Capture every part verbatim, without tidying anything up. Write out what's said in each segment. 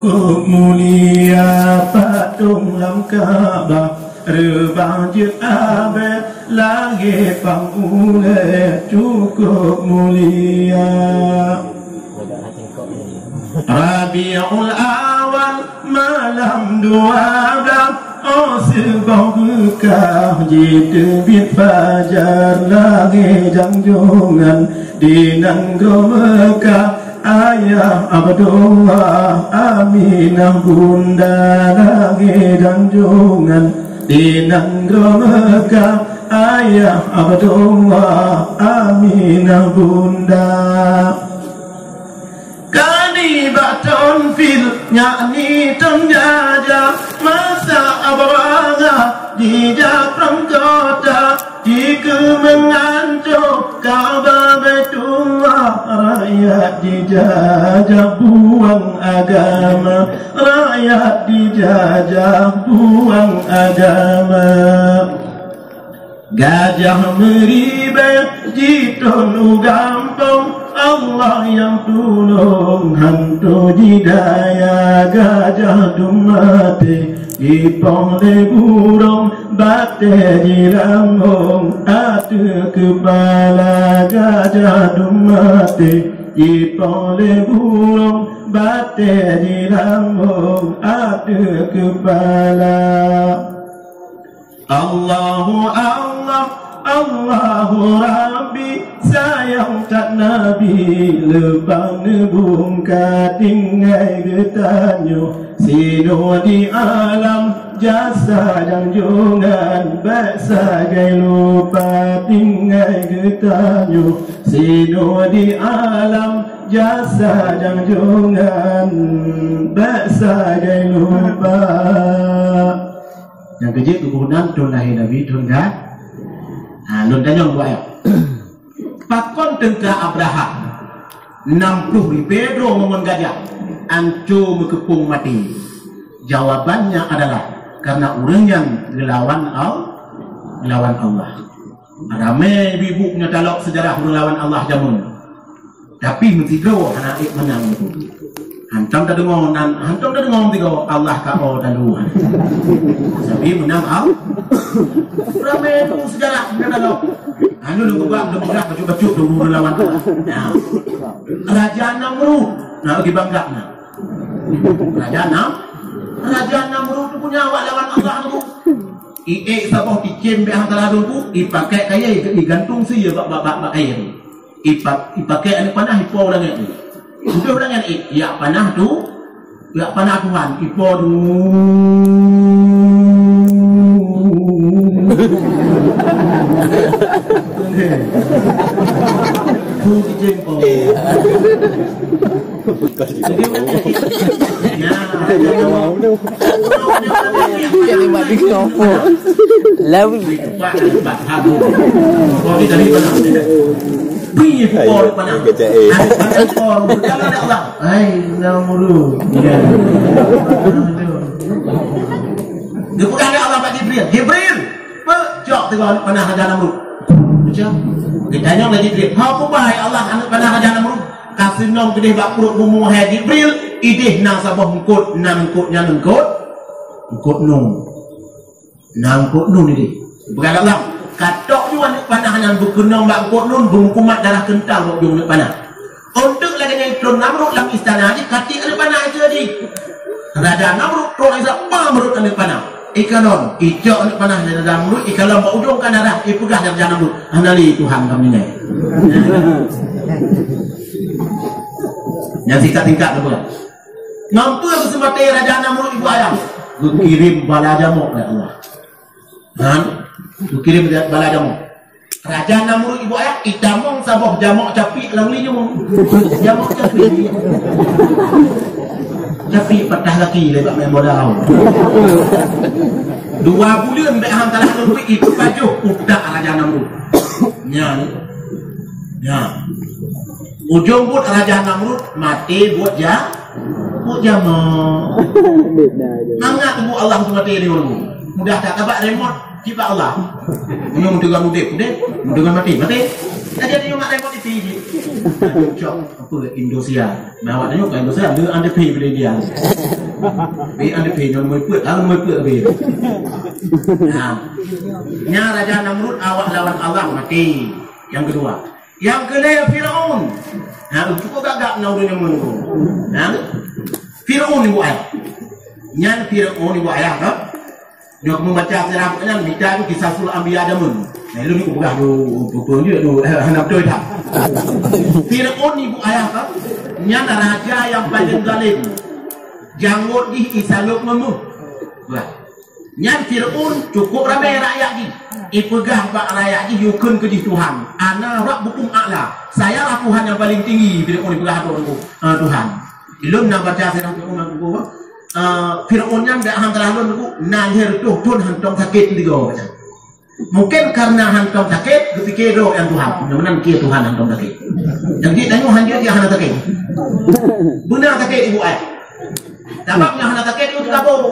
Cukup mulia patong lam Ka'bah, reubah jeuet abée langét pang ulée cukup mulia. Rabiul Awal malam dua blah, oh, siboh beukah jiteubiet fajar lagée janjongan di nanggroe Meukah. Ayah Abdullah, Aminah bunda lagée janjongan di nanggroe Meukah. Ayah Abdullah, Aminah bunda. Ka nibak thon fil, yakni thon gajah, masa Abrahah jijak prang kota, jikeumeung hanco Ka'bah Baitullah. Rakyat dijajah buang agama, rakyat dijajah buang agama. Gajah meuribée jithon u gampông, Allah nyang tulông hanto jidaya. Gajah dum maté jipoh lé burông, batée jilamong ateueh keupala. Gajah dum maté jipoh lé burông, batée jilamong ateueh keupala. Allahu Allah, Allahu Rabbi, sayang that Nabi, leupah neubungka tinggai geutanyoe. Sinoe di alam jasa janjongan, bék sagai lupa tinggai geutanyoe. Sinoe di alam jasa janjongan, bék sagai lupa. Nyang keujeuet keubunan thon lahé Nabi, thon ka. Ha, lôn tanyong buet ayat. Pakon teungka Abrahah nam ploh ribée droe ngon gajah anco meukeupong maté? Jawabannya adalah karena ureuëng nyan geulawan Al-, geulawan Allah. Ramé ibu-ibu nyoe talok seujarah ureuëng lawan Allah jameun. Tapi meusidroe hana ék meunang nyan. Hantom tadeungoe nan, hantom tadeungoe meusidroe Allah ka o talu. Tapi meunang Allah. Ramé bu seujarah nyoe talok. Anu lôn peugah, lôn peugah bacut-bacut dulu lawan Allah. Nah. Raja Namrud. Nah, lagi bangga nah. Raja Nam-, Raja Namrud tu punya awak lawan Allah tu. Iék saboh cicém bék hana ladôm bu, ipakék kayée, igantung sie bak, bak, bak, bak kayée tu. Ipa-, ipakék aneuk panah ipo u langét tu. Udah u langét, eh, yak panah tu, yak panah Tuhan, ipo tu. Tu cicém po. Jadi, lima di kelompok. Lawi. Hai, kecek, eh. Hai, Namrud. Ya. Dia peugah lé Allah bak Jibril. Jibril, peucok tiga aneuk panah Raja Namrud. Peucok. Geutanyong lé Jibril, "Ho peue hai Allah aneuk panah Raja Namrud?" Ka seunong keudeh bak pruet bumoe hai Jibril, ideh na saboh eungkot, na eungkot nyan eungkot, eungkot nun. Na eungkot nun ideh. Peugah lé Allah, "Katok nyoe aneuk panah nyan beukeunong bak eungkot nun, beumeukumat darah keuntal bak ujong aneuk panah. Eunteuk lagée nyan trôn Namrud lam istana jih, katiek aneuk panah itu jih." Raja Namrud trôn istana, bam rhot aneuk panah. Ikalon, icok aneuk panah Raja Namrud, ikalon bak ujong kan darah, ipeugah Raja Namrud, "Hana lé Tuhan kamoe nyoe." Nyang singkat-singkat geupeugah. Ngon peue geuseumaté Raja Namrud ibu ayah? Geukirém bala jamok lé Allah. Kan? Geukirém bala jamok. Raja Namrud ibu ayah, itamong saboh jamok capiek lam linyoe. Jamok capiek. Capiek patah gaki lé bak main bola. Dua buleuen bék han talah neubuet, ipajoh utak Raja Namrud. Nyan. Nyan. Ujong buet Raja Namrud maté buet ja-, Jamal. Mangat teungku Allah tu maté di ureueng. Mudah that tabak remote, cit bak Allah. Meunyoe meuteugah udép, udép, meuteugah maté, maté. Jadi, dia mak remote itu, cok, apa, Indosiar. Nah, awak tengok kat Indosiar, dia ada pay beli dia. Pay ada pay, yang mau ikut, lalu mau ikut, pay. Nah, nya Raja Namrud awak lawan Allah maté. Yang kedua, Nyang keulhèe Firaun. Ha, cukup gagak na ureueng nyang meunurun. Ha? Firaun ibu ayah. Nyan Firaun ibu ayah, ha? Nyoe kamoe baca sirah nyan, mita tu Qisasul Anbiya jameun. Nah, ilôn ni kupeugah dulu, beutôi je tu, hana beutôi that. Firaun ibu ayah, ha? Nyan raja nyang paleng zalim. Janggot jih isalok ngon meuh. Bah. Nyan Firaun cukup ramé rakyat jih. Ipeugah bak rakyat jih, yue kheun keu jih Tuhan. "Ana rabbukum a'la." Saya lah Tuhan yang paling tinggi, Firaun ipeugah tu, eh, Tuhan. Ilôn na baca sirah Firaun nyan, eh, Firaun nyan dak han teulah lôn, na lhèe reutôh thôn hantom sakét tiga macam. Mungkin karena hantom sakét, geupike droe nyang Tuhan. Nyang meunan keu Tuhan hantom sakét. Nyang jih tanyoe han jeuet, jih hana sakét. Beuna sakét ibu ai. Sabab nyang hana sakét nyoe teukaboe.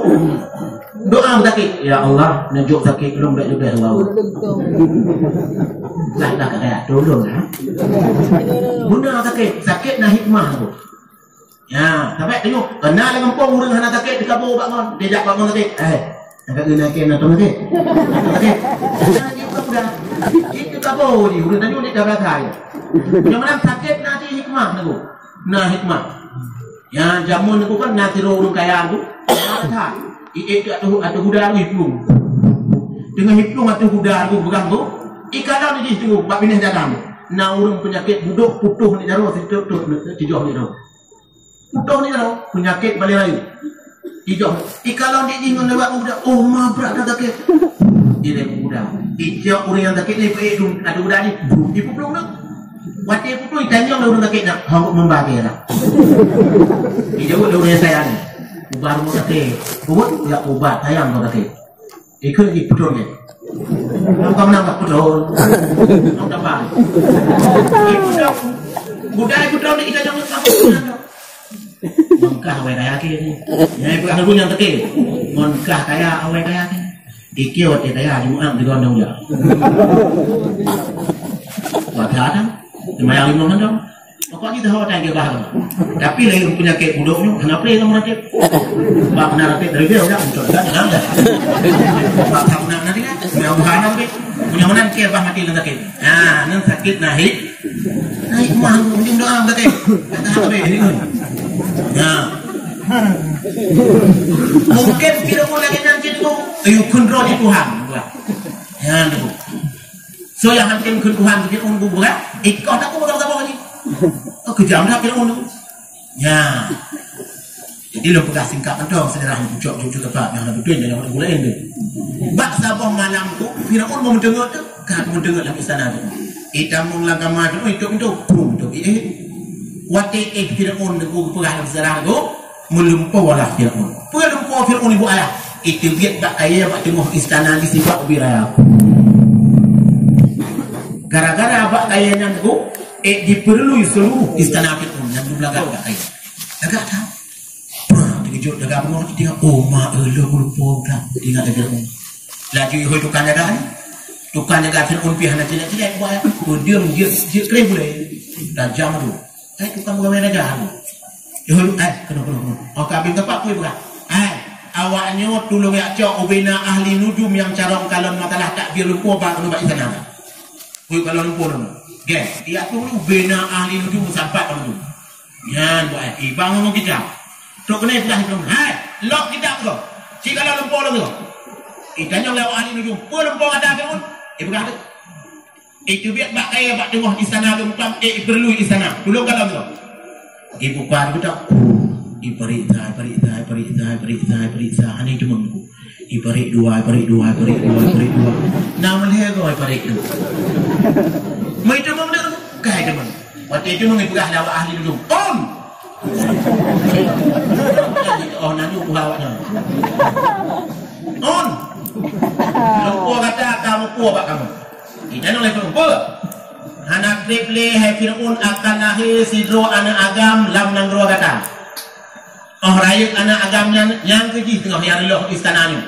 Doa sakét, "Ya Allah, neujok sakét lôn bèk leubeh lom." Lah, lah, kata, "Tolong, ha?" Beuna sakét, sakét na hikmah tu. Ya, sampai tengok, kena dengan pom ureueng hana sakét teukaboe bak ngon, dia jak bak ngon sakét. Eh, sakét kena sakét, na sakét. Sakét. Nah, dia bukan mudah. Itu kaboe ni, ureueng tadi ni dah berasa. Yang mana sakét na di hikmah tu. Na hikmah. Ya, jameun nyoe kan na sidroe ureueng kaya tu. That. Iék tu ateueh, ateueh guda tu iplueng. Teungoh iplueng ateueh guda tu peugah tu, ikalon jih tu bak binéh dalam. Na ureueng peunyakét budok putôh ni jaroe, sitôt-tôt ni, tijoh ni jaroe. Putôh ni jaroe, peunyakét balée rayeuk. Ijoh. Ikalon jih ngon lewat guda, "Oh, ma brat that sakét." Ilée guda. Ijak ureueng nyang sakét ni peuék tu, ateueh guda ni, iplueng tu. Watèe putôh itanyong lé ureueng sakét nyan, "Hong meuba keu na?" Ijaweueb lé ureueng nyang kaya nyan, "Ubat rumoh sakét." "Ubat?" "Ya, ubat sayang rumoh sakét." Ikheun jih putôh nyan. Bukan menang bak putôh. Bukan bang. Iputôh. Budai putôh ni itanyong lé ureueng sakét nyan. Ngon kah awai kaya keu ni. Nyang peugah lagu nyang teuke. Ngon kah kaya awai kaya keu ni. Ikeu watèe kaya Jumat di gondong ja. Wajah kan? Semayang lima gondong. Pokok kita hawa tak jebah. Tapi lagi peunyakét budok nyoe, kenapa dia meratip? Bak na ratip dari dia, udah, udah, udah, udah. Bak tak nak nanti kan? Udah, udah, nanti. Punya mana dia bah mati dengan sakit? Ha, nan sakét na hik. Na hikmah, ujong doa kata. Kata apa ini kan? Ya. Mungkin Firaun lagèe nyan cit tu. Ayo kheun droe di Tuhan. Ya, tu. So nyang han kheun Tuhan cit tu bukan? Ikoh tak bukan apa ni. Oh, kejam dah Firaun tu. Ya. Jadi lôn peugah singkat mantong, sejarah nyoe pucok-pucok tepat nyang na beutôi dan nyang na gula nyoe. Bak saboh malam tu, Firaun meuteungeut tu, ka meuteungeut lam istana tu. Itamong lam kama tu, itu, itu, pum tu, eh. Watèe eh Firaun tu geupeugah lam sejarah tu, meulumpoe lah Firaun. Peue lumpoe Firaun ibu ayah? Iteubiet bak kayèe bak teungoh istana di sibak ubé raya. Gara-gara bak kayèe nyan tu, eh dipeureuloh seuluruh istana Firaun nyang beulagak bak kayèe. Lagak that. Pah, teukeujot lagak beungoh, teuingat, "Oh, ma, eh, lôn meulumpoe that." Teuingat lagak beungoh. Laju ihôi tukang jaga ni. Tukang jaga Firaun pih hana cilek-cilek buat. Peudeueng jeuet, jeuet kreh gulai. Tajam tu. Eh, tukang pegawai raja tu. Ihôi, eh, keunoe, keunoe, keunoe. Oh, ka abéh teumpat pih peugah. Eh, awak nyoe tulông jak cok ubena ahli nujum nyang carông kalon makalah takbir lumpoe bak keunoe bak istana. Pih kalon lumpoe nyoe. Gèt, jak tulông ubena ahli nujum meusapat bak nujum. Nyan buet, eh, ibang ngon kitab. Trok keunoe peugah lom, "Hai, lok kitab tu. Cit kalon lumpoe lom tu." Itanyong lé awak ahli nujum, "Peue lumpoe gata Firaun?" Ipeugah tu. Iteubiet bak kayèe bak teungoh istana lom tam, eh, ipeureuloh istana. Tulông kalon tu. Ibuka tu tak. Iperiksa, iperiksa, iperiksa, iperiksa, iperiksa. Hana iteumong tu. Iparék dua, iparék dua, iparék dua, iparék dua. Nam lhèe goe iparék tu. Meuteumong deuk, ka iteumong. Watèe iteumong ipeugah lé awak ahli nujum, "On!" Oh, na nyoe peugah awak nyan. "On!" Lumpoe gata ka meupoh bak kamoe. Itanyoe lé lumpoe. Hana trép lé hai Firaun akan lahé sidroe aneuk agam lam nanggroe gata. Oh rayeuk aneuk agam nyan, nyang keujih teungoh nyang reuloh istana nyoe.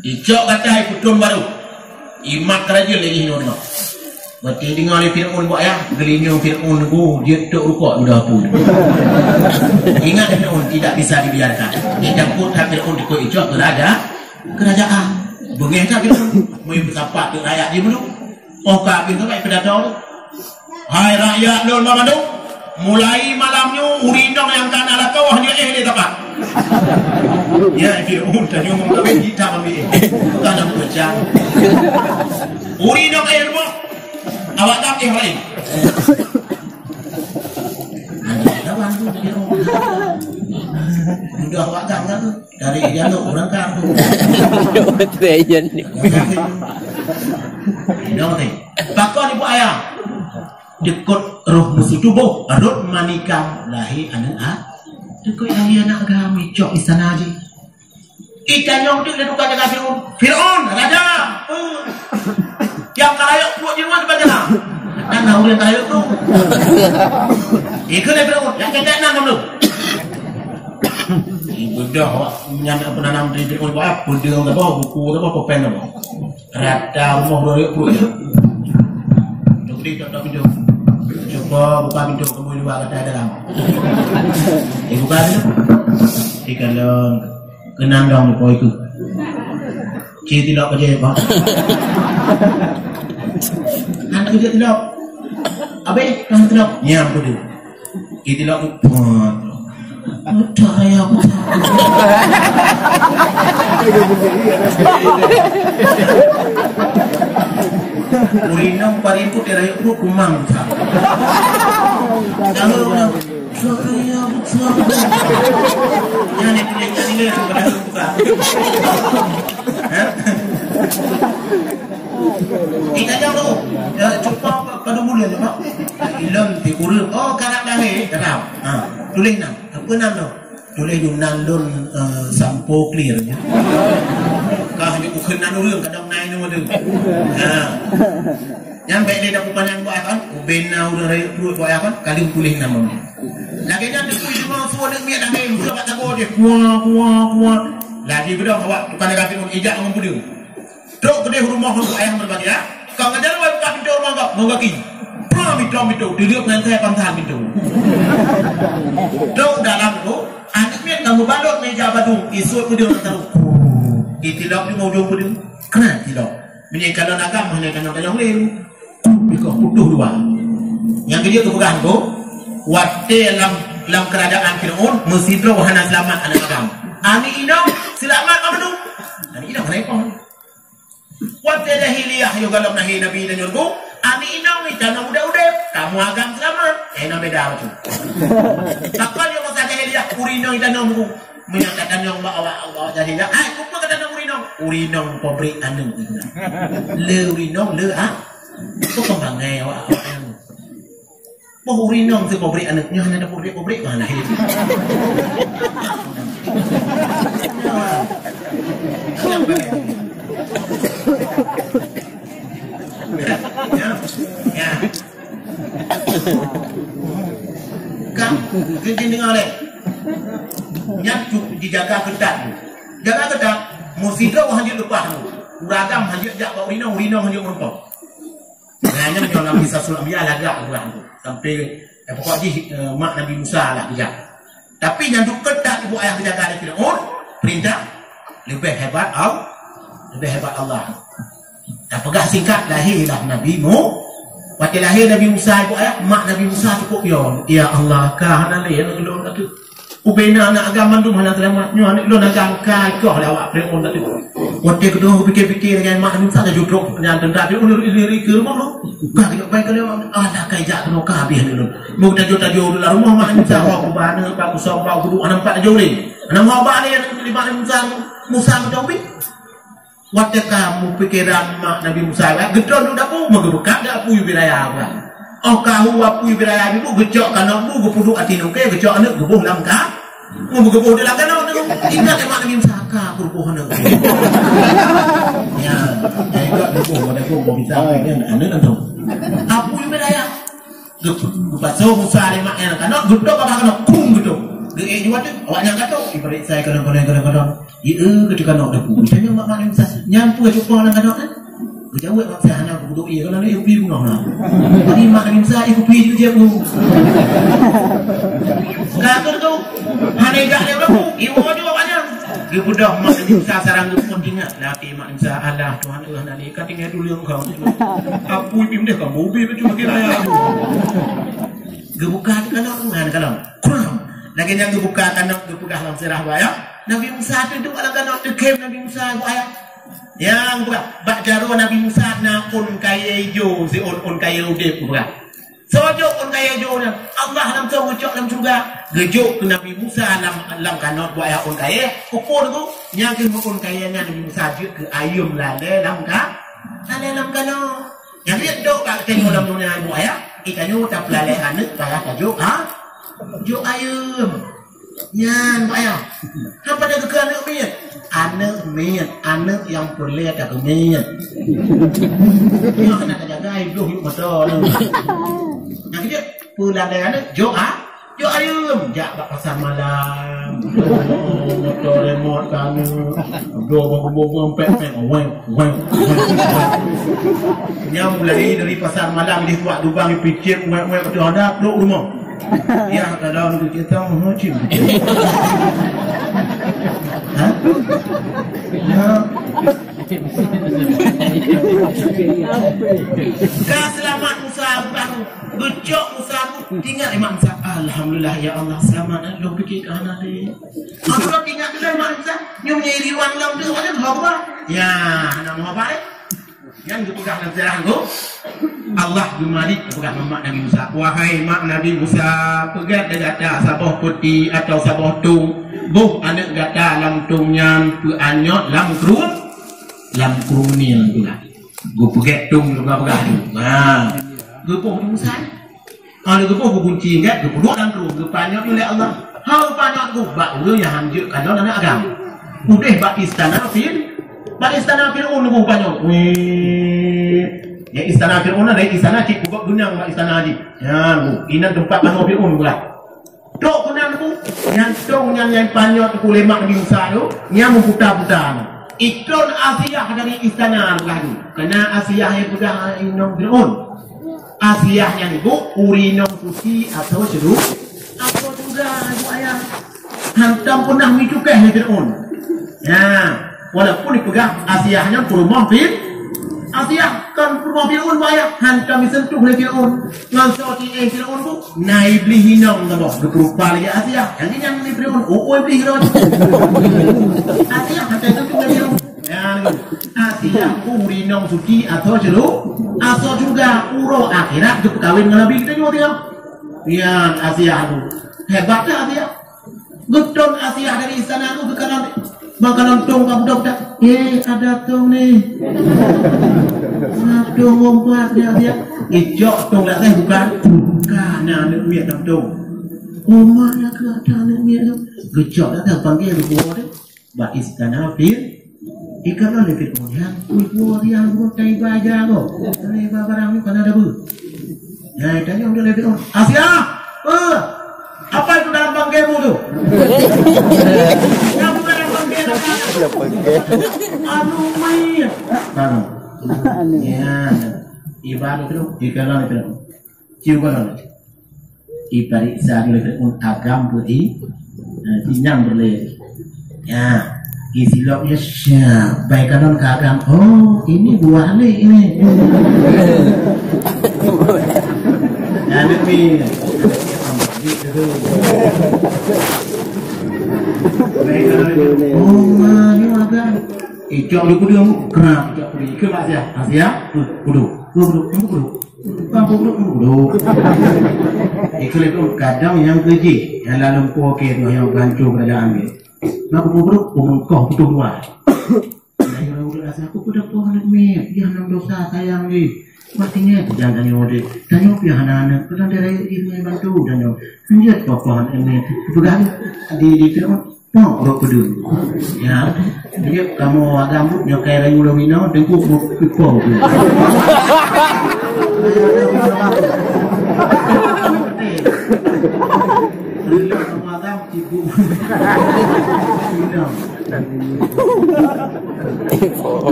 Icok gata ipeutrön barô. Imat keurajeuen lé jih nyoe teungoh. Watèe deungoe lé Fir'aun buet ayah, geulinyueng Fir'aun nunggu jeuet tok rukok udah pun. Ingat Fir'aun tidak bisa dibiarkan. Dicampur that Fir'aun dikôt icok keuraja-, keurajaan. Beungéh that Fir'aun. Meunyo peusapat teuk rakyat jih meunurot. Oh ka habéh sampai pidato tu. Hai rakyat lôn banmandum, mulai malam nyoe ureueng inong nyang ka na lakoe nyoe éh lé sapat. Ya, Fir'aun tanyong ngomong tapi kita ambil éh. Bukan nak pecah. Ureueng inong éh rumoh. Awak tak éh laén. Lawan tu Fir'aun. Udah awak gang kan tu. Dari jalur ureueng kang tu. Betul, iya ni. Inong teh. Pakon ibu ayah. Dikôt roh musuh tuboh, rot manikam lahé aneuk a. Dikôt lahé aneuk agam icok istana jih. Itanyong teuk lé tukang jaga Fir'aun. Fir'aun, raja. Nyang ka rayeuk pruet jih nyoe bagaimana? Kan na ureueng ka rayeuk pruet. Ikheun lé Fir'aun, nyang keuneuk na ngon lôn. Ibeudôh awak nyan peunanam di Fir'aun, peudeueng saboh, buku saboh, pulpen saboh. Rata rumoh uroe pruet. Dok di tok pintu. Cuba buka pintu, kamoe luwa gata dalam. Eh, buka pintu. Di dalam keunan dong po itu. Ci tilok aja ya, Pak. Anak kerja tilok. Abis, kamu tilok. Ya, betul. Itulah upah. Udah ya, Pak. Urinong pariput ya, rakyat pun kumang, Pak. Kalau orang, udah ya, Pak. Yang ditulis tadi kan, bukan. Hah? Itanyong tu, ya, cuba pa-, pada bulan tu, Pak. Ilôn ti ureueng. Oh, karab lahé, karab. Ha, tuléh nan. Apa nan tu? Tuléh di nan lôn, eh, sampo clear, ya. Kah ni bukan nan ureueng, kadang naik nama tu. Ha. Nyang baik dia dah pandang buat apa? Ubena ureueng rayeuk pruet buat apa? Kali tuléh nama. Lagi nyan tu, cuma suruh aneuk miet dah main, sudah kat tago dia. Kuah, kuah, kuah. Lagi bedong awak tukang dagang timun ijak ngon peudeueng. Trok keudeh rumoh ngon ayah meurumpok ya. Ka ngajar wai buka pintoe rumoh gob, ngon gaki. Pra mitong pintoe, dileueb ngon sai pansan pintoe. Trok dalam tu, aneuk miet ka meubalot meja badong, isut peudeueng taruh. Itilok di ujong peudeueng, kena tilok. Meunyoe kalon agam, hana tanyong-tanyong lé. Bikoh putôh dua. Nyang keujeuet geupeugah tu, watèe lam, lam keurajaan Fir'aun, meusidroe hana seulamat aneuk agam. Aneuk inong seulamat ka mandum. Aneuk inong hana ipoh. Watèe jahiliyah yoh gohlom lahé Nabi dan nyoe, aneuk inong ni tanyoe udép-udép, kamoe agam seulamat. Eh, na beda tu. Pakon yoh masa jahiliyah, ureueng inong tanyoe muku. Meunyoe ka tanyoe bak awak, awak jahiliyah, ai, peue ka tanyoe ureueng inong? Ureueng inong pabrik aneuk. Le ureueng inong, le a. Peue keumbang ngai awak, awak nyan. Boh ureueng inong tu pabrik aneuk, nyoe hana ada pabrik-pabrik mana lahé. Ya. Ya. Kan, keudeungö lé. Nyan tu dijaga keutat. Jaga keutat, meusidroe hana leupah. Ureueng agam hana jak bak ureueng inong, ureueng inong hana meurumpok. Nah, nyan meunyoe lam kisah Sul Anbiya lagak ureueng tu. Sampai, eh, pokok jih, eh, mak Nabi Musa lah geujak. Tapi nyan tu keutat ibu ayah geujaga lé Firaun, perintah leubeh hebat Al-, leubeh hebat Allah. Tapeugah singkat, lahé lah Nabi Mu-, watèe lahé Nabi Musa ibu ayah, mak Nabi Musa cukup pion. Ya Allah, ka hana lé aneuk lôn atu. Ubena aneuk agam mandum hana seulamat. Nyoe aneuk lôn agam ka ikoh lé awak Firaun tadi. Watèe keudroe geupike-pike lagèe mak Nabi Musa, ka judrok nyan teuntang Firaun ri-, ri-, ri keu rumoh lôn. Ka geujok bai keu lewat. Alah, ka ijak keunoe ka habéh aneuk lôn. Meu tajo-tajo lam rumoh mak Nabi Musa, bawa kuba aneuk, bawa kusong, bawa guru, aneuk empat tajo lé. Aneuk mau ba lé aneuk lima Nabi Musa, Musa meucok ubit. Watèe ka meupikeran mak Nabi Musa, geutron u dapu, meugeubeukat dak apui ubit raya, bah. Oh, ka hu apui ubit raya bu, geucok keunoe bu, geupeuduek ateueh nukée, geucok aneuk geuboh lam ka. Meugeubôh di lam keunoe tu. Ingat mak Nabi Musa ka geuboh aneuk. Ya, ingat geuboh, pada geuboh bisa aneuk tu. Apui ubit raya. Geupasoe Musa lé mak nyan keunoe, geutôp babah keunoe, kum geutôp. Geuék jua teuh, awak nyan ka trok. Ibarat sai kadang-kadang, kadang-kadang. Ié, eh, keu teuka nyoe dah pun. Tanya mak, mak Nabi Musa, "Nyan peue cupa lam keunoe, eh?" Geujaweueb mak Musa, "Hana kupeugah ié, keunoe ié kupi bungoh na." Jadi mak Nabi Musa, ié kupi jeuet-jeuet bu. Ka keuh tu, hana igak lé ureueng bu, iwoe jua awak nyan. Geupeugah mak Nabi Musa sarang geupeuphon tinggai. Laki mak Nabi Musa, "Alah, Tuhan, eh, hana ni, ka tinggai tuleueng kau." Apui pih meudah ka mobil tu makin raya. Geubuka teuh kalon, nyan kalon. Kram. Lagèe nyan geubuka kanot, geupeugah lam sejarah buaya. Nabi Musa teuh duek lam kanot, teukhém Nabi Musa buaya. Nyang buka, bak jaroe Nabi Musa na ôn kayèe ijo, siôn ôn kayèe udép geupeugah. Soe jok ôn kayèe ijo nyan? Allah langsông geucok lam syeuruga. Geujok keu Nabi Musa lam, lam kanot buaya ôn kayèe. Ukur tu, nyang keu ôn kayèe nyan Nabi Musa jeuet keu ayeuem lalè lam ka-, lalè lam kanot. Nyang jeuet dok bak tanyoe lam donya buaya, tanyoe tapeulalè aneuk, payah tajok, ha? Jok ayeuem. Nyan, Pak, ya. Hana pada geukheun aneuk miet. Aneuk miet, aneuk nyang peureulèe takeumiet. Nyoe hana tajaga, ibloh yuk mata tu. Nyang keu jeuet, peulalè aneuk, jok, ha? Jok ayeuem, jak bak pasar malam. Motor remot ka aneuk. Dua bungong-bungong, pek-pek, weng. Wah, wah, wah. Nyang mulai dari pasar malam di tuak lubang dipicit, wah, wah, betul ada peluk rumah. Ya, kalau tu kita mau cim. Ha? Ya. Ka selamat Musa, bang. Geucok Musa, tinggai Imam Musa. Alhamdulillah, ya Allah, selamat. Lôn pikir ka hana deh. Aku dah tinggai dulu, Imam Musa. Nyoe meunyoe riwang lom tu, ada apa? Ya, hana apa, eh? Nyang geupeugah lam sejarah tu, Allah geumari geupeugah ngon mak Nabi Musa, "Wahai mak Nabi Musa, peugèt lé gata saboh peuti atawa saboh tông, boh aneuk gata lam tông nyan peuanyot lam krueng, lam krueng Nil tu lah." Geupeugèt tông geupeugah-peugah tu. Ha. Geuboh Musa. Ka lheueh geuboh geukunci inggét, geupeuduek lam krueng, geupanyöt lé Allah. Hana geupanyöt geuh bak ureueng nyang hanjeuet kalon aneuk agam. Udeh bak istana Fir-, bak istana Fir'aun geuh panyöt. Weh. Ya, istana Fir'aun ada istana cit peugot geunang bak istana jih. Ya, inan teumpat manoe Fir'aun geuh. Trok keunan bu, nyang tông nyan nyang panyöt ulama Nabi Musa tu, nyang meuputa-puta. Itrön Asiah dari istana geuh tu. Keunan Asiah nyang peugah inong Fir'aun. Asiah nyan ibu, ureueng inong suci atau syuru-, atau syeuruga, ibu ayah. Hantom peunah meucukéh lé Fir'aun. Ya, walaupun ipeugah Asiah nyan peurumoh Fir-, Asiah kon peurumoh Fir'aun, ibu ayah. Hantom isentuh lé Fir'aun. Ngon soe tieng Fir'aun bu, na Iblih inong saboh, geupeurupa lagèe Asiah. Nyang nyan lé Fir'aun, oh, oh, Iblih keudroe. Asiah hantom isentuh lé Fir'aun. Nyan, Asiah ureueng inong suci atau syuru-, atau syeuruga, uroe akhirat geupeukawen ngon Nabi geutanyoe teuh. Nyan Asiah tu. Hebat dah Asiah. Geutrön Asiah dari istana tu geukalon, bak kalon tông ka budak-budak. Eh, ada tông ni. Nah, tông umpat dia, Asiah. Icok tông dak teh bukan. Ka na aneuk miet lam tông. Uma na keu ada aneuk miet tu. Geucok dak teh panggil geubuat deh. Bak istana Fir-, ikalon lé Fir'aun, "Hai, peue buet nyang buet tai baja ko? Lé ba barang nyoe kana dabu." Nah, tanyong lé Fir'aun, "Asiah, eh, apa itu dalam bangkemu tu?" Nyang bukan dalam bangke, dalam bangke. Anu, mai. Anu. Ya. Ibarat tu, ikalon lé Fir'aun. Cium balon. Ipareksa dulu Fir'aun agam putih. Nah, sinyang berlé. Ya, isilok ya siap. Baik kanan ke agam. Oh, ini buah ni ini. Nah, ni. Oh, ma, ni agam. Icok lu kudu, kerap icok kudu. Ikut Pak Siah. Pak Siah, kudu. Kudu, kudu, kudu. Bang, kudu, kudu. Ikut itu kadang nyang keji, nyang lalu poke tu, nyang bantu keadaan dia. Bang, kudu, kudu, kumengkoh, kudu buat. Nah, yang udah rasa aku kudu poh anak meh, dia enam dosa sayang ni. Mati ni, jangan tanya dia. Tanya pihak anak-anak, kadang dia raya dia bantu, tanya. Dia poh anak meh, pegang di, di, Pok, rot peudeueng. Ya. Jadi kamoe agam buet nyoe kai rayeuk lom inoe, teungku buet pipong.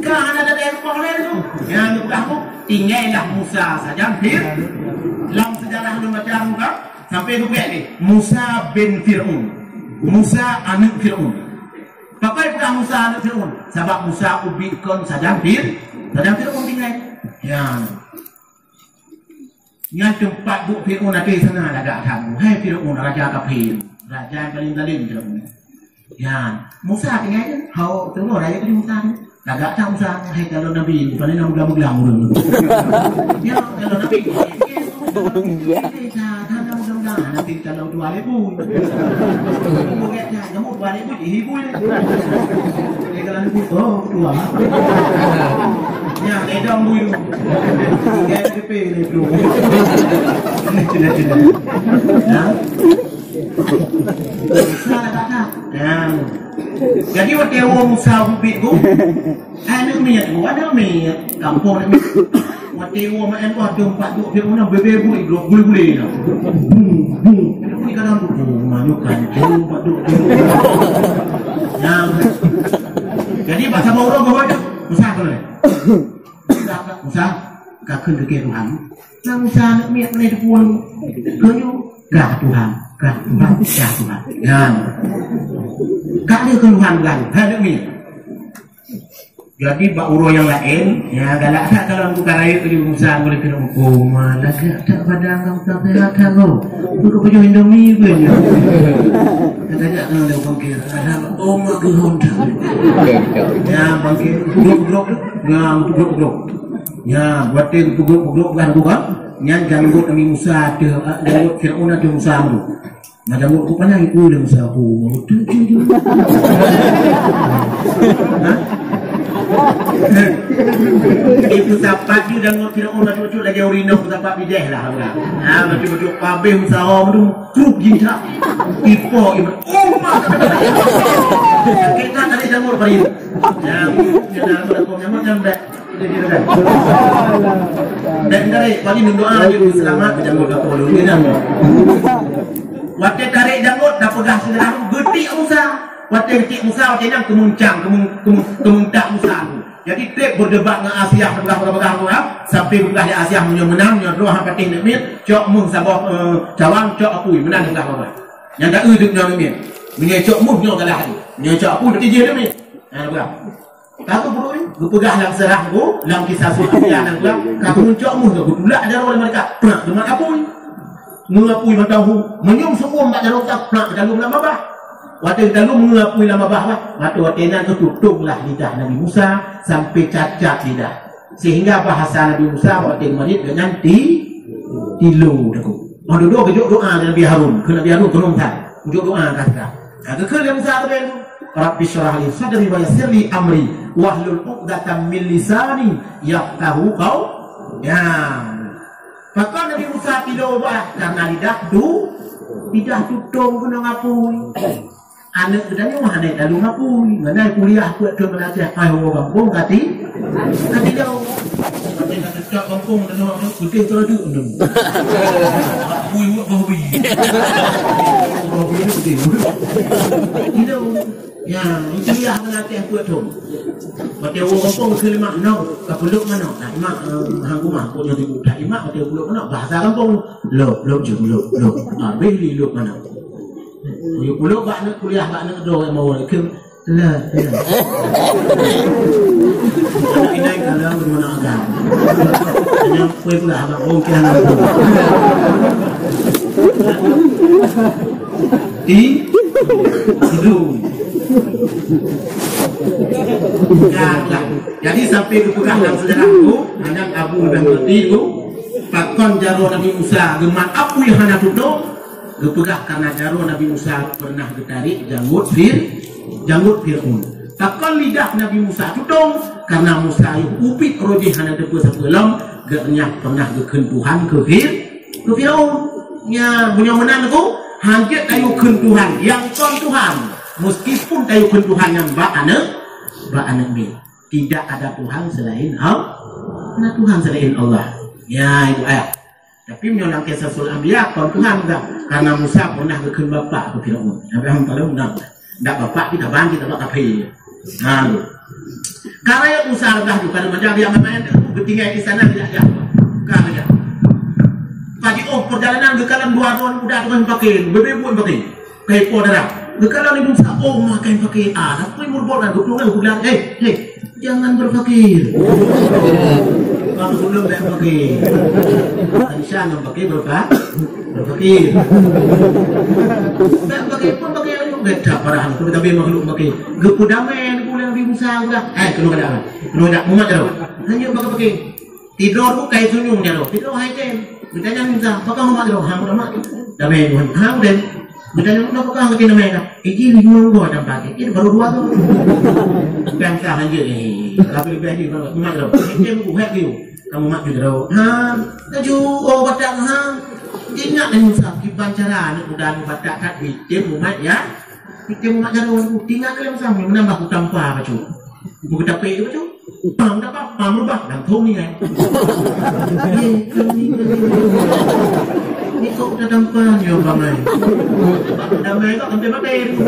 Ka hana ada yang boleh tu. Yang udah tu, tinggallah Musa saja, Fir. Dalam sejarah lu baca muka, sampai tu ni, Musa bin Fir'aun. Musa aneuk Fir'aun. Pakon peugah Musa aneuk Fir'aun? Sabab Musa ubit kon sajan Fir-, sajan Fir'aun tinggai. Ya. Nyan teumpat duek Fir'aun ateueh sana lagak that. Hai Fir'aun, raja kafir, raja paling zalim Fir'aun. Ya, Musa tinggai tu. Hao, tu raja tadi Musa tu. Lagak that Musa, hai calon nabi, paling nak meuglang-meuglang ureueng. Ya, calon nabi. Iya. Nah, nanti kalau dua ribu. Bukan dah, kamu dua ribu dihibu ya. Dia kalau ribu, oh, dua. Ya, edong dulu. Ya, K T P ni, bro. Cina-cina. Ya. Salah kata. Ya. Jadi, waktu Musa ubit tu, Aneuk miet, aneuk miet, kampung aneuk miet. Watèe woe meu'en boh deuh pat duek, dia meunan bebe bui, glok gule-gule na. Bung, bung. Bui kadang tu, oh, manyukan, deuh pat duek, deuh. Nah. Jadi, bak saboh uroe geuhôi tu, Musa keunoe. Musa, Musa, ka kheun keu Tuhan. Nah, Musa aneuk miet keunoe teupeue. Kheun, "Ka Tuhan, ka Tuhan, ka Tuhan." Nah. Ka lheueh keu Tuhan, Tuhan. Hai aneuk miet. Jadi, bak uroe nyang laén, ya, galak that kalau bukan rayeuk keu Musa, boleh kena hukum. Malah lagak that padang kamu tak sehat, kan, kau? Kau keu pajoh Indomie pun, ya. Kata jak kena ada bangkir. Ada oma keu honda. Ya, bangkir. Gudok-gudok tu. Ya, untuk gudok-gudok. Ya, buat dia gudok-gudok, bukan, bukan. Nyan janggut Nabi Musa, ada, janggut Fir'aun, ada Musa tu. Macam buat bukan lagi pun dah usaha aku. Betul je tu. Ha? Itu sapat je dah ngot tidak orang cucuk lagi orang indah sapat bijeh lah. Ha, betul-betul pabeh usaha tu. Truk jincak. Ipo iman. Oh, mak. Kita tadi dah ngot beri. Ya, kita dah ngot nyamuk nyamuk. Dan tarék, bagi mendoa lagi selamat ke janggut atau belum, ya, kan? Watèe tarék janggut, dah peugah seudara, geutik Musa. Watèe geutik Musa, watèe nyan keumuncang, keumung-, keumung-, keumuncak Musa tu. Jadi, trép berdebat ngon Asiah, peugah, peugah, peugah, peugah, sampai peugah di Asiah, meunyoe meunang, nyoe droe han patéh aneuk miet, cok méuh saboh, eh, cawang, cok apui, meunan peugah, peugah. Nyang ka eu duek nyoe aneuk miet. Meunyoe cok méuh, nyoe kalah tu. Meunyoe cok apui, berarti jih aneuk miet. Ha, peugah. Ka geupeurui, geupeugah lam seurah geuh, lam kisah Sufian nyang geuh, ka geucok méuh geuh, geutulak jaroe lé malaikat, prak geumat apui. Ngon apui mantong hu, meunyoe seuuem bak jaroe ka, prak geutalom lam babah. Watèe geutalom ngon apui lam babah bah, watèe, watèe nyan geututong lah lidah Nabi Musa sampai cacat lidah. Sehingga bahasa Nabi Musa watèe geumarit deungon ti-, tilo takot. Meudoa geujok doa lé Nabi Harun, keu Nabi Harun keunoe that. Geujok doa ka that. Ka geukheun lé Musa teuh, "Rabbi syrah li sadri wa yassir li amri wahlul 'uqdatam min lisani yafqahu qaul." Ya. Pakon Nabi Musa tilo bah karena lidah tu, lidah tutong keunoe apui. Aneuk geutanyoe hana taleueng apui, mana kuliah kuat ke meunaseh ai ho gampông kati, kati jauh. Tapi nak cak gampông dan orang tu putih teradu tu. Apui buat babi. Babi ni putih. Tidak. Ya, itu ya meunaseh kuat tu. Watèe ho gampông keu lima enam, ka puluk mana? Nah, imak, eh, hang rumah, pokoknya di muka imak, watèe puluk mana? Bahasa gampông. Lok, lok je, lok, lok. Ah, beli lok mana? Kuyue pulok bak aneuk kuliah, bak aneuk droe mau ikeu. Lah, lah. Aneuk inai kalau guna agam. Hanya kue pula abang bongkeh anak tu. Di hidung. Ya, ya. Jadi sampai geupeugah lam sejarah tu, hanya Abu Bakar tu, pakon jaroe Nabi Musa geumat apui hana tutong, geupeugah karena jaroe Nabi Musa pernah geutarék janggut Fir-, janggut Fir'aun. Pakon lidah Nabi Musa tutong, karena Musa yoh ubit roh jih hana teupeu sapeue lom, geuh nyan pernah geukheun Tuhan keu Fir-, keu Fir'aun. Nya, meunyoe meunan tu, hanjeuet tayue kheun Tuhan, nyang kon Tuhan. Meskipun tayue kheun Tuhan nyang bak aneuk, bak aneuk miet. Tidak ada Tuhan selain Al-, ada Tuhan selain Allah. Ya, itu ayat. Tapi meunyoe lam Qisasul Anbiya, kon Tuhan dah. Karena Musa pernah geukheun bapak keu Firaun. Nabi Muhammad kalau undang. Ndak bapak kita bang, kita bapak kafir. Nah, karena Musa dah juga macam dia main-main tu, ketinggai di sana dia dia. Kan dia. Pagi oh perjalanan ke kalam dua tahun udah dengan pakai, bebek pun pakai. Kayak po darah. Geukheun lé Musa, "Oh, makai fakir." Ah, tapi murbok dan geupeulong, geupeulong. "Eh, eh, jangan berpakir." Kamu belum berpakir. Insya Allah pakai berpa-, berpakir. Berpakir pun pakai, beda parah. Tapi makhluk pakai. Geupeu damai ni pulang di Musa udah. Eh, kena kada. Kena kada. Mumat kada. Hanya pakai-pakai. Tidroe tu kai sunyueng jaroe. Tidroe hai tem. Geutanyong Musa, "Pakon umat droe?" "Ham umat." "Damai Tuhan." "Ham dem." Geutanyong, "Pakon keuti damai ka?" "Iji lima gua dan pakai." Itu baru dua tu. Bangsa hanjeuet ni. Tapi lebih lagi umat droe. Hai tem ku hek dia. Kamu mat droe. Ha, laju, oh, batak, ha. Ingat ni Musa, kiban cara aneuk muda ni batak kat bitem umat ya. Bitem umat jaroe tu. Ingat ni Musa, menambah ku tampa bacut. Buku tapek tu bacut. Pam dapat, pam rubah, langsung ni kan. Ni kok udah tampan ya, Bang, ai? Damai kok hampir mati.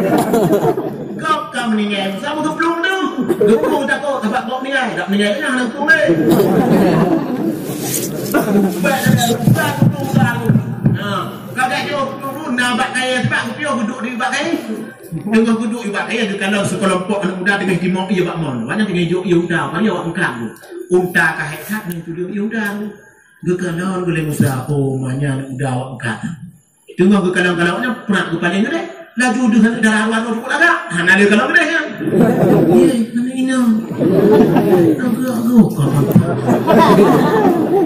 Kok ka meninggai, sama geuplong tu. Geuplong takut, sebab kok meninggai. Tak meninggai, kena langsung ni. Baik, dah, dah, dah, dah. Ha, kagak jauh turun, nah, bak kaya, sebab geupiôh duduk di bak kaya. Teungoh geuduek i bak kayèe, geukalon sikeulompok aneuk muda teungoh jimok ié bak mon. Awaknyan teungoh jok ié unta, paléng awak eungkab tu. Unta ka hék that ngon tuleueng ié unta tu. Geukalon lé Musa, "Oh, ma nyan aneuk muda awak eungkab." Teungoh geukalon-kalon awaknyan, prak geupaleng keudeh. Laju deuh aneuk dara dua droe cukôp lagak. Hana lé kalon keudeh nyan. Ié, aneuk inong. Agak-agak ka mantap.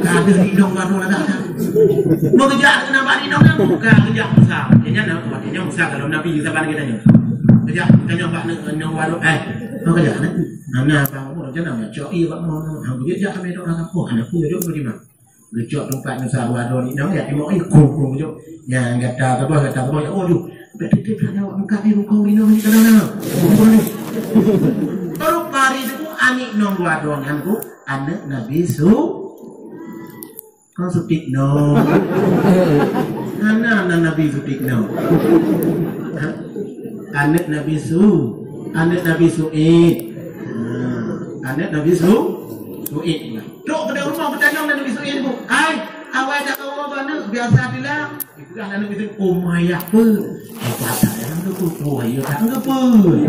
Ka deuh inong baru lagak nyan. Meukeujak keunan bak inong nyan, buka keujak Musa. Nyan na Nyoe Musa kalau Nabi saban geutanyoe. Kejak, tanyong bak neuk, nyoe warok, eh. Nyoe kejak, neuk. Hana bang, ureueng jangan cok ié bak mon, hang beujak kami dok dalam kampung, hana peue jok beurimang. Geucok teumpat Musa dua droe inong, ya, tengok, eh, kong, kong, jok. Nyang gata keubah, gata keubah, ya, oh, aduh. Betul-betul hana awak meukat ni, rukong inong ni, kadang-kadang. Baru pari tu, aneuk inong dua droe nyan tu, aneuk Nabi Su-, Kon Sutikno. Hana nan Nabi Sutikno. Ha? Aneuk Nabi Su, aneuk Nabi Su'id. Ha, aneuk Nabi Su, Su'id. Trok keunan rumoh geutanyong lé Nabi Su'id, "Hai, awai dak kawoe bak neuk, biasa tila." Dipeugah lé Nabi Su'id, "Oh, ma yah peue?" "Hebat that, nyan keupeue, ya, that keupeue."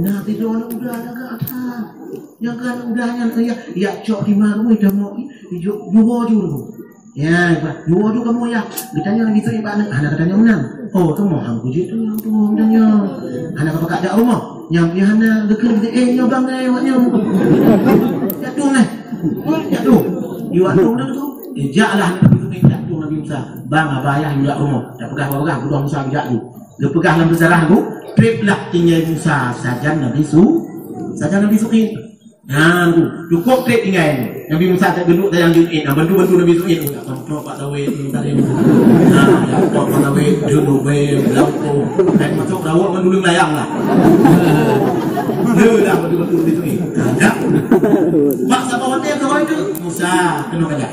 Nah, tido aneuk muda lagak that. Nyang ka aneuk muda nyan, ya, ya cok di maru, dah mau, ijok, juho ju. Ya, bah, juho ju kamoe, ya. Geutanyong lagèe tu, ibarat, hana geutanyong meunan. Oh, tu mohang kujeuet tu, nyang tu mohang geutanyong. Hana ka pakat jak rumoh. Nyang pih hana, geukheun, eh, nyoe bangai awak nyoe. Jak tu, nah. Jak tu. Iwak tu, nah, tu. Eh, jaklah, jak tu, Nabi Musa. Bang, abah, ayah, jak rumoh. Dak peugah, peugah, peugah, Musa, jak tu. Geupeugah lam seujarah tu, trép lah tinggai Musa sajan Nabi Su-, sajan Nabi Su'id. Nah, tu, cukôp trép tinggai. Nabi Musa tak geuduk tajang Ju'id, nah, bantu-bantu Nabi Su'id. Ya, kontrol Pak Dawid, ni tadi. Nah, ya, kontrol Pak Dawid, Junubé, Blanko. Hai, masuk Dawud, mandulung layang lah. Dia dah bantu-bantu Nabi Su'id. Nah, ya. Bak saboh watèe keuhôi tu, Musa, keunoe kajak.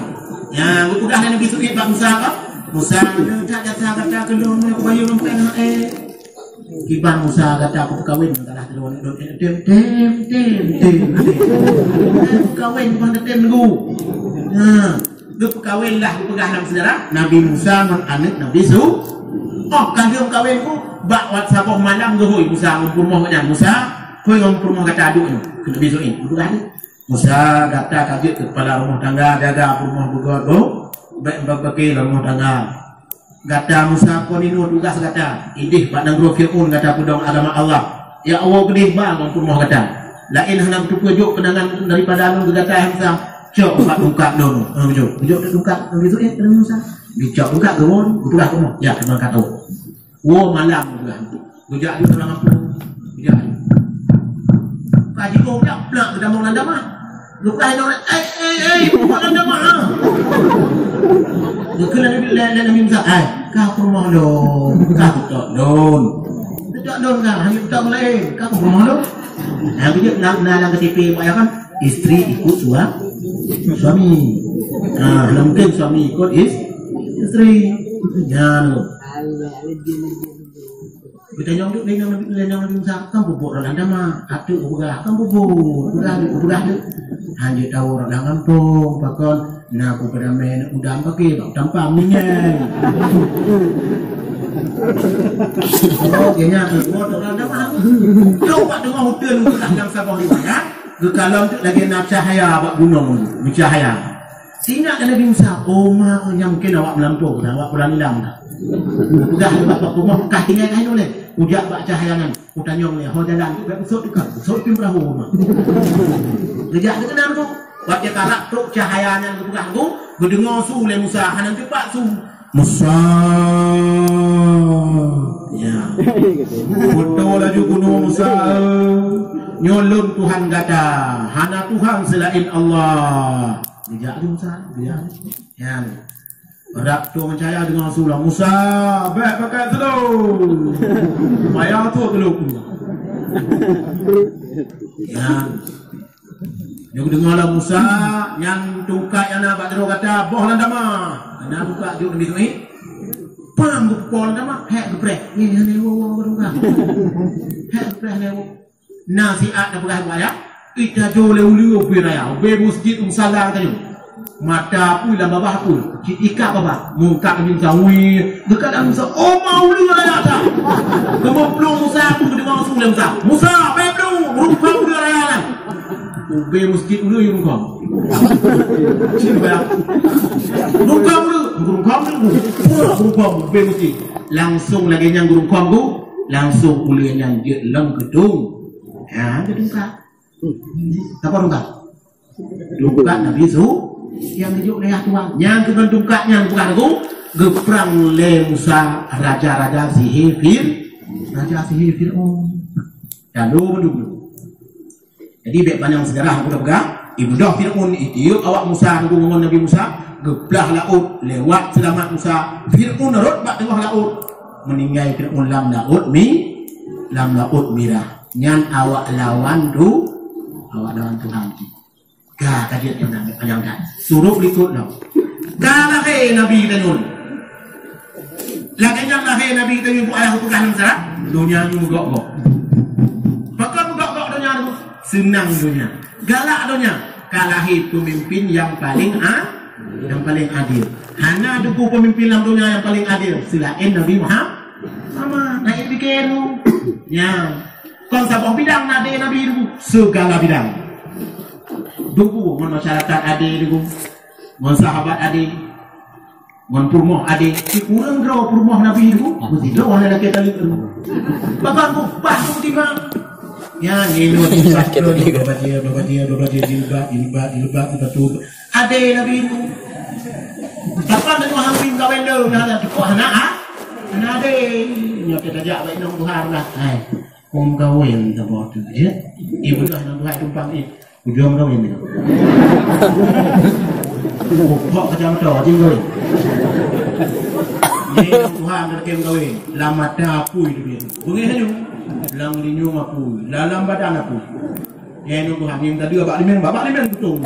Ya, geupeugah lé Nabi Su'id bak Musa, kan? Musa, "Nyoe that jasa gata keu lôn, nyoe bayeue lôn péng, eh." Kiban Musa gata peukawén, salah keudroe, tem, tem, tem, tem, tem. Peukawén, bukan tem nunggu. Nah, geupeukawén lah, geupeugah lam seujarah, Nabi Musa ngon aneuk Nabi Su-, oh, ka lheueh kawén ku, bak wat saboh malam geuhôi Musa ngon peurumoh nyan. "Musa, hôi ngon peurumoh gata duek nyoe," keu Nabi Su'id. Geupeugah lé. Musa, gata ka jeuet keu kepala rumoh tangga, jaga peurumoh beugöt bu-, bèk bak-, bak-, bak-, rumoh tangga. Gata Musa kon inoe tugas gata, idéh bak nanggroe Fir'aun gata peudong agama Allah. Ya Allah, keudéh ba ngon peurumoh gata. Laén hana beuteupeue jok keunangan daripada lôn keu gata, Musa. Cok bak tungkat lôn. Ha, beujok. Beujok tungkat, beujok, eh, Musa. Dicok tungkat geuwon, geupeugah keu rumoh. Ya, teuma ka tôh. Woe malam geupeugah. Geujak di dalam kampung. Geujak. Ka jikoh jak plak geutamong lam damah. Geupeugah inong, "Eh, eh, eh, bukan lam damah, ha." Geukheun lé, lé, lé Nabi Musa, "Ai, ka peurumoh lôn, ka teutok lôn." "Teutok lôn ka, hana teutok laén, ka peurumoh lôn." Nah, beujeuet na, na lam K T P, buat ya kan? Istri ikut sua-, suami. Nah, mungkin suami ikut is-, istri. Nyan. Geutanyong duek lé nyang Nabi, lé nyang Nabi Musa, kan bubuk dalam dama, ateuk ubeurah, kan bubuk, ubeurah duek, ubeurah duek. Hanjeuet tawoe ureueng lam gampông, pakon, na ku peudamé udam paké, bak tampam minyéng. Oh, kayaknya aku buat orang dah faham. Kau buat dengan hotel untuk dah dalam saboh riwayat, geukalon tu lagi na cahaya bak gunong, bercahaya. Sinyak Nabi Musa, "Oh ma, nyang mungkin awak melampau, dah awak pulang hilang dah." Udah bak rumah, kah tinggai kayu leh. Ujak bak cahaya nyan, utanyong leh, "Ho jalan tu, bèk usot dekat, usot pin perahu rumah." Gejak geukeunang tu, bak dia karak trok cahaya nyan geupeugah tu, geudeungoe su lé Musa, hana teupat su. "Musa." Ya. Beutôi laju gunong Musa, "Nyoe lôn Tuhan gata, hana Tuhan selain Allah." Dijak lé Musa, dijak. Ya. Rab tueng cahya deungon su lom, "Musa, bèk pakai seulô. Payah tu teulok." Ya. Nyoe geudeungoe lom Musa, nyan tungkat nyang na bak droe gata, boh lam dama. Na tungkat jok Nabi Nuh. Pam geupeupon lam dama, hék geupreh. Nyan, nyan, nyan, wo, wo, wo, tungkat. Hék geupreh, nyan, wo. Na siat na peugah buaya, ita jo lé uleue ubé raya, ubé meuseujid musala geutanyoe. Mata apui lam babah apui, cit ikat babah, mungkat Nabi Musa, wih, geukalon Musa, "Oh ma uleue raya ta." Geumeuplong Musa apui geudeungoe su lé Musa. "Musa, bèk plueng, rungkam uleue raya nyan." Ubé meuseujid uleue yue rungkam. Cit bak. Rungkam uleue, rungkam uleue. Rungkam ubé meuseujid. Langsong lagèe nyan geurungkam tu, langsong uleue nyan jeuet lom geudong. Ha, geudong ka. Sapa dong ka? Dong ka Nabi Su, nyang geujok lé Tuhan. Nyang keu dong ka nyan bukan aku, geuprang lé Musa raja-raja sihé Fir-, raja sihé Fir'aun. Lalu meunurot. Jadi, bèk panyang seujarah aku dah peugah. Ibeudôh Fir'aun, itiup awak Musa, ngon Nabi Musa, geuplah laôt, lewat seulamat Musa. Fir'aun rhot bak teungoh laôt, meuninggai Fir'aun lam laôt mi-, lam laôt mirah. Nyan awak lawan tu, awak lawan Tuhan. Ka, ka jeuet nyan, nyan, nyan, nyan. Surok likot lom. Ka lahé Nabi geutanyoe. Lagèe nyan lahé Nabi geutanyoe, bu ayah peugah lam syarat, donya nyoe meugok-gok. Pakon meugok-gok donya nyoe? Seunang donya. Galak donya. Ka lahé peumimpin nyang paleng a-, nyang paleng adil. Hana teupeue peumimpin lam donya nyang paleng adil seulaén Nabi Muhammad. Sama, na pike tu. Nyan. Kon saboh bidang na adé Nabi tu, segala bidang. Dubu ngon masyarakat adé tu, ngon sahabat adé, ngon peurumoh adé. Sikureueng droe peurumoh Nabi tu, meusidroe hana lakèe taleuek tu. Bahkan bubah tu timbang. Ya, ngilu bubah dia, bubah dia, bubah dia, jilbab, jilbab, jilbab, betul. Adé Nabi tu. Kapan tengok hang bim kawin tu, hana teupeue hana, ah? Hana adé. Nyoe tajak bak inong Tuhan lah. Hai. Hom kawin saboh tu je. Ibu dah nang tuai tumpang ni. Ujong kawin ni. Pokok kacamata, ujong kawin. Ni Tuhan dah kem kawin. Lam mata apui tu dia. Bengih tu. Lam linyung apui. Dalam badan apui. Ya, ni Tuhan, ni tadi abak limeng, abak limeng betul.